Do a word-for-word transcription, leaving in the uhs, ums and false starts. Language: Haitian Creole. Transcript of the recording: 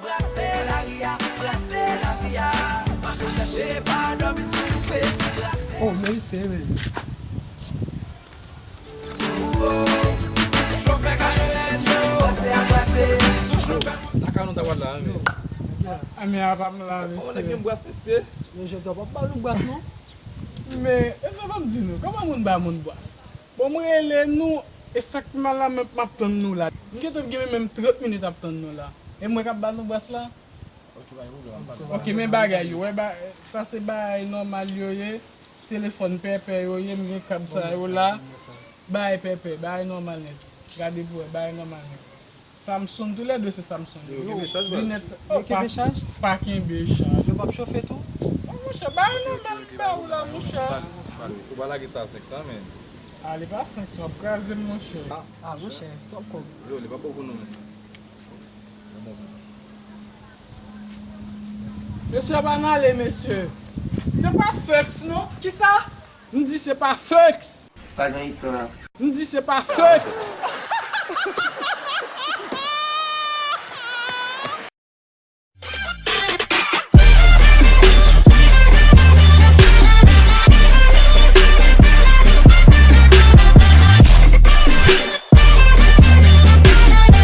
Brase lari a, brase lavi a. Mache chèche, pa dòmi san soupe. Brase. Oh, men se men. Toujou fè karyè yo. Brase a brase. Toujou fè. Lakay nou ta pral la, men. A, men apa m la, mesye. Kòman nèg gen bras, mesye? Men jodi a w p ap ba nou bras, non? Men, e sa m ap di nou, kòman moun ba moun bras? Bon, mwen rele nou, e sa k mal la, men m ap tann nou la. M gentan gen menm trant minit ap tann nou la. E mwen k ap ba nou bras la? Ok, men bagay yo, wè, ba, sa se bagay nòmal yo ye. Telefòn pèpè yo ye, m gen kab sa yo la. Bagay pèpè, bagay nòmal nèt. Gade pou wè, bagay nòmal nèt. Samsung, toulède se Samsung. Yo kenbe chaj, baz. Linèt, yo kenbe chaj? Pa kenbe chaj. Yo p ap chofe tou? Bon, monchè, bagay nòmal m ba ou la, monchè. Ou pa lage sa a senk san, men. Ale pa senk san, w ap kraze m, monchè. Ah, monchè, twòp kòb. Yo, li pa bon pou nou, men. Mesye, pa n ale, mesye. Se pa fake, non? Kisa? M di se pa fake. Pa gen istwa. M di se pa fake.